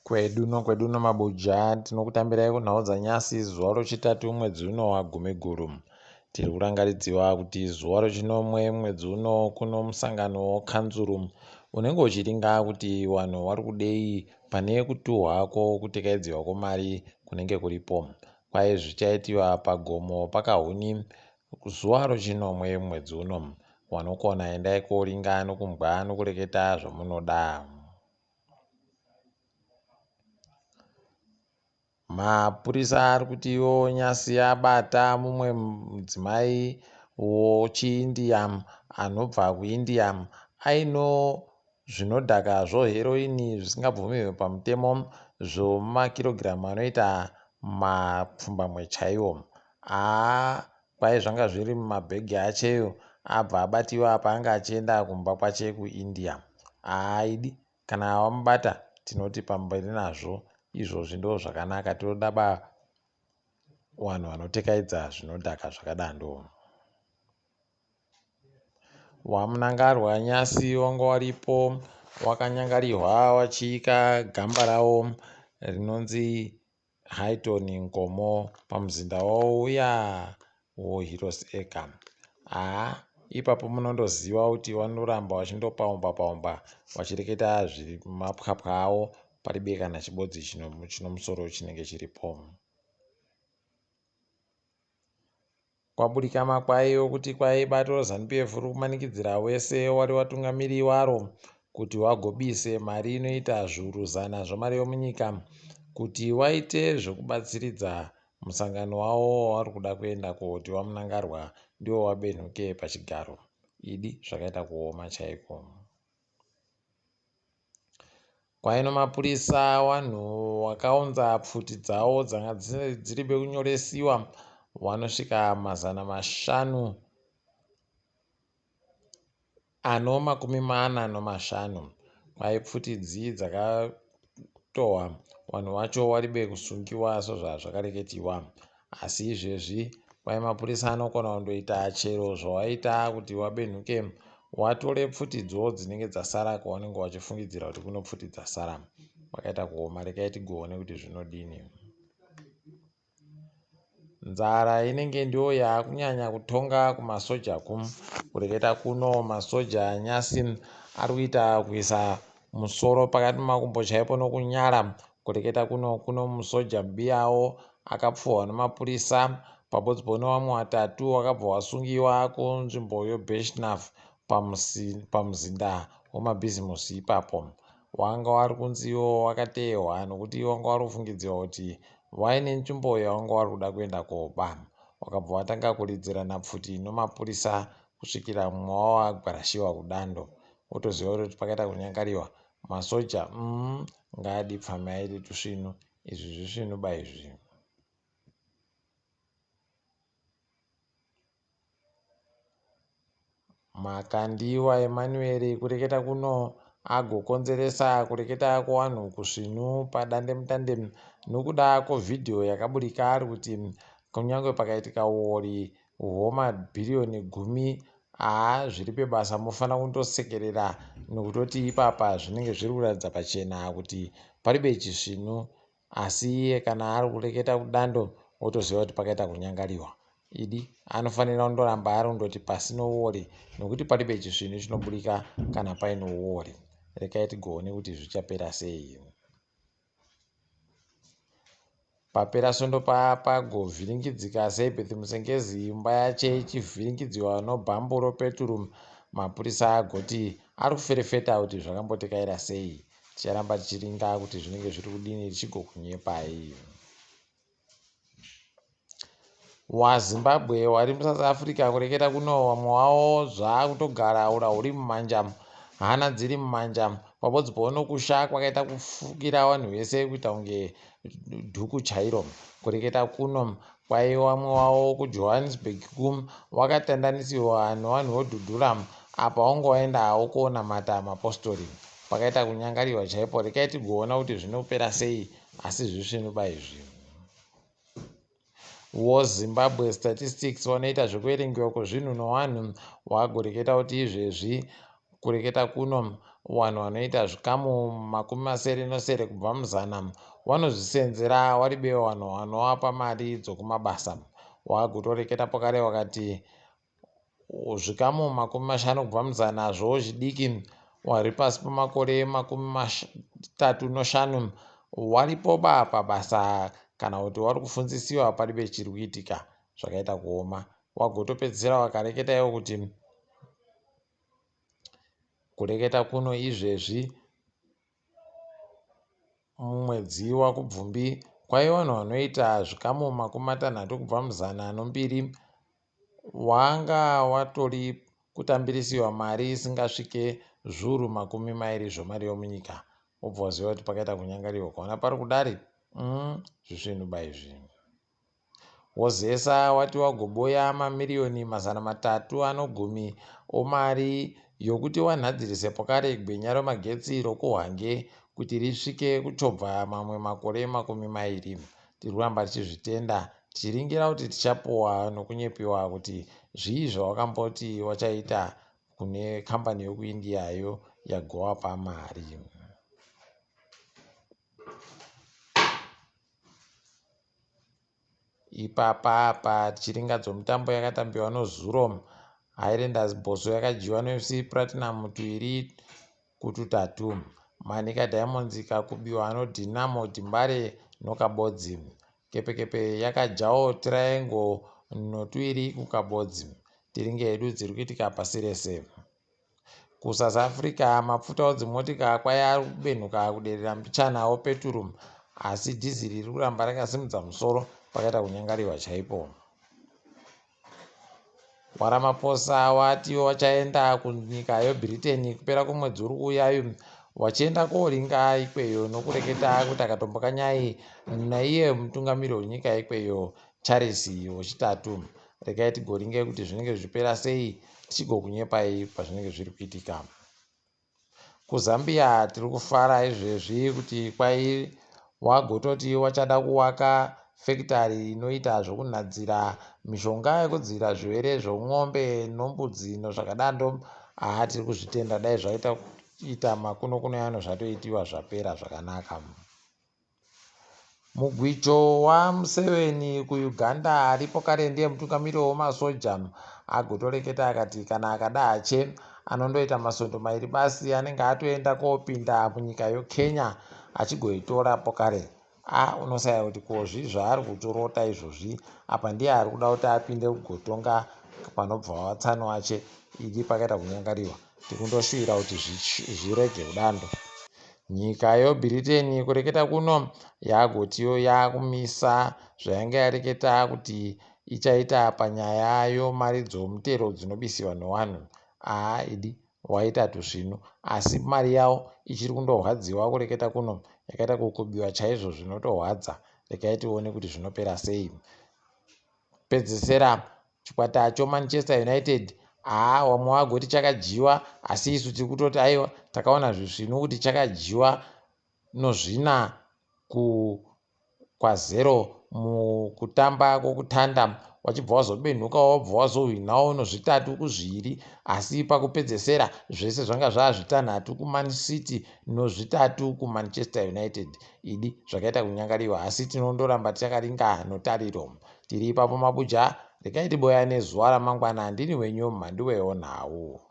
Kwedu nokwedu nomabuja tinokutambirai kunhau dzanyasi zuva rochitatu mwedzi uno waGumiguru. Tiri kurangaridziwa kuti zuva rochinomwe mwedzi uno kuno musangano wokanzuru unenge uchiringa kuti vanhu vari kudei pane kutuhwa kwokutekaidziwa kwemari kunenge kuripo. Kwai zvichaitiwa pagomo paKahuni zuva rochinomwe mwedzi uno. Wanokona endai koringa nokumbwa nokureketa zvamunoda. Mapurisa ari kuti iwo nyasi abata mumwe mudzimai wochiIndia anobva kuIndia aino zvinodhaka zvoheroini zvisingabvumirwe pamutemo zvomakirogiramu anoita mapfumbamwe chaiwo. Haa kwai zvanga zviri mumabhegi acheyo abva abatiwa paanga achienda kumba kwache kuIndia. Haa idi Kana wamubata tinoti pamberi nazvo izvozvi ndozvakanaka toda ba vanhu vanotekaidza zvinodhaka zvakadando. Wamunangarwa nyasi wanga waripo wakanyangarihwa wachiika gamba rawo rinonzi Highton Nkomo pamuzinda wavo uya woHeroes Acre. Haa ipapo munondoziva kuti vanoramba vachindopaumba paumba vachireketa zviri mapwapwa avo paribe kana chibodzi chinomusoro chinenge chiripo. Kwaburika makwai okuti kwai bato reZanu-PF riri kumanikidzira wese wari vatungamiri waro kuti wagobise mari inoita zviuru zana zvemari yomunyika kuti waite zvekubatsiridza musangano wavo wavari kuda kuenda koti VaMnangarwa ndivo vabenhuke pachigaro. Idi zvakaita kuoma chaiko. Kwaino mapurisa wanhu wakaunza pfuti dzawo dzanga dziri bekunyoresiwa wanosvika 545. Kwai pfuti idzi dzakatohwa wanhu wacho waribe kusungiwa sozvazvakareketiwa. Asi izvezvi kwai mapurisa anokona kundoita chero zvawaita kuti wabenhuke watore pfutidzo dzinenge dzasara kwaunenge wachifungidzira kuti kuno pfuti dzasara. Kwakaita kuoma rekai tigoone kuti zvinodini. Nzara inenge ndiyo yaakunyanya kutonga kumasoja ku. Kureketa kuno masoja anyasi ari kuita kuisa musoro pakati pemakumbo chaipo nokunyara. Kureketa kuno kuno musoja mubiyawo akapfuhwa nemapurisa pabodzbo nevamwe vatatu wakabva wasungiwa kunzvimbo yoBeshnaf pamuzinda wemabhizimusi ipapo. Wanga wari kunzi iwo wakateehwa nokuti wanga wari kufungidzirwa kuti Waine nzvimbo yawanga wari kuda kuenda koba. Wakabva watanga kuridzirana pfuti nomapurisa kusvikira mumwe wavo agwarashiwa kudando. Wotoziva kuti pakaita kunyangariwa masoja umm ngaadi pfambi aite tusvinu. Izvi zvisvinu ba izvi. Makandiwa Emmanuel kureketa kuno agokonzeresa kureketa kuvanhu kusvinu padandemutande nokuda kwevhidhiyo yakaburika ari kuti kunyange pakaitika uori hwemabhiriyoni gumi haa zviri pebasa mofanira kundosekerera nokutoti ipapa zvinenge zviri kuratidza pachena kuti paribe chisvinu Asi iye kana ari kureketa kudando wotoziva kuti pakaita kunyangariwa. Idi anofanira kundoramba ari kundoti pasi nouori nokuti paribe chisvinu chinoburika kana paine uori. Rekai tigoone kuti zvichapera sei. Papera svondo pagovhiringidzika sei Beth Musengezi imba yache ichivhiringidziwa nobhambu ropeturu mapurisa agoti ari kuferefeta kuti zvakambotekaira sei. Ticharamba tichiringa kuti zvinenge zviri kudini tichigokunyepai. WaZimbabwe wari muSouth Africa kureketa kuno vamwe wavo zvakutogara ura huri mumanja hana dziri mumanja pabodzi pounokusha kwakaita kufukira vanhu vese kuita kunge dhuku chairo kureketa kuno Kwaiva vamwe wavo kuJohannesburg ku wakatandanisiwa nevanhu vodhudhura apa wanga waenda hawo konamata mapostori. Pakaita kunyangariwa chaipo rekai tigoona kuti zvinopera sei asi zvisvinu ba izvi. Wo Zimbabwe Statistics vanoita zvekuverengewa kwezvinhu nowanhu wagoreketa kuti izvezvi kureketa kuno Wanhu wanoita zvikamu 77 kubva muzana wanozvisenzera waribe wanhu wanowapa mari dzokumabasa. Wagutoreketa pokare wakati zvikamu 50 kubva muzana zvowechidiki wari pasi pemakore 35 waripoba pabasa kana kuti wari kufundzisiwa paribe chiri kuitika zvakaita kuoma. Wagotopedzisira wakareketa iwo kuti kureketa kuno izvezvi mumwedzi waKubvumbi kwaiva vanhu vanoita zvikamu 62% wanga watori kutambirisiwa mari isingasvike zviuru 20 zvemari yomunyika. Wobva waziva kuti pakaita kunyangariwa ukaona pari kudari zvisvinu ba izvi. Wozesa wati wagoboya mamiriyoni 310 omari yokuti wanhadzirise pokare gwenya remagetsi rokuHwange kuti risvike kuchobva mamwe makore 20. Tiri kuramba tichizvitenda tichiringira kuti tichapuwa nokunyepiwa kuti zvii zvawakamboti wachaita kune kambani yokuIndiayo yagowapa mari. Ipapa apa tichiringa dzomutambo yakatambiwa nozuro, Highlanders Bosso yakadyiwa neFC Platinum tuiri kututatu. Manica Diamonds ikakubiwa noDynamo Dembare nokabodzi. Kepekepe yakadyawo Triangle notuiri kukabodzi. Tiringe hedu dziri kuitika pasi rese. KuSouth Africa mapfuta odzimotika kwai ari kubenhuka kuderera mbichana opeturu asi dhiziri riri kuramba rakasimudza musoro pakaita kunyangariwa chaipo. WaRamaphosa wati wachaenda kunyika yeBritain kupera kwemwedzi uri kuuyayu wachienda koringa ikweyo nokureketa kuti akatombokanyai naiye mutungamiri wenyika ikweyo Charles wechitatu. Regai tigoringe kuti zvinenge zvichipera sei tichigokunyepai pazvinenge zviri kuitika. KuZambia tiri kufara izvezvi kuti kwai wagototi wachada kuwaka fekitari inoita zvokunhadzira mishonga yekudzivirira zvirwere zvomwombe nombudzi nozvakadando. Haa tiri kuzvitenda dai zvaita kuita makuno kuno ano zvatoitiwa zvapera zvakanaka. Mugwicho waMuseveni kuUganda aripo kare ndiye mutungamiri wemasoja agotoreketa akati kana akada hache anondoita masondo mairi basi anenge atoenda kopinda munyika yoKenya achigoitora pokare. A unosaya kuti ko zvii zvaari kutorota izvozvi apa ndiye ari kuda kuti apinde kugotonga panobva watsano wache idi pakaita kunyangariwa. Tikundoshuvira kuti zvirege kudando. Nyika yoBritain kureketa kuno yagotiwo yakumisa zvayanga yareketa kuti ichaita panyaya yomari dzomutero dzinobisiwa nowanhu. Aa idi waita tusvinu asi mari yavo ichiri kundorwadziwa kureketa kuno yakaita kukubiwa chaizvo zvinotorwadza. Regai tione kuti zvinopera sei. Pedzesera chikwata choManchester United haa wamwe wagoti chakadyiwa asi isu tiri kutoti aiwa takaona zvisvinu kuti chakadyiwa nozvina ku kwazero mukutamba kwokutanda wachibva wazobenhuka wabva wazohwinawo nozvitatu kuzviiri asi pakupedzesera zvese zvanga zvava zvitanhatu kuMan City nozvitatu kuManchester United. Idi zvakaita kunyangariwa asi tinondoramba takaringa notariro. Tiri ipapo mabuja regai tiboyane zuva ramangwana ndini wenyu Mhanduwewo nhau.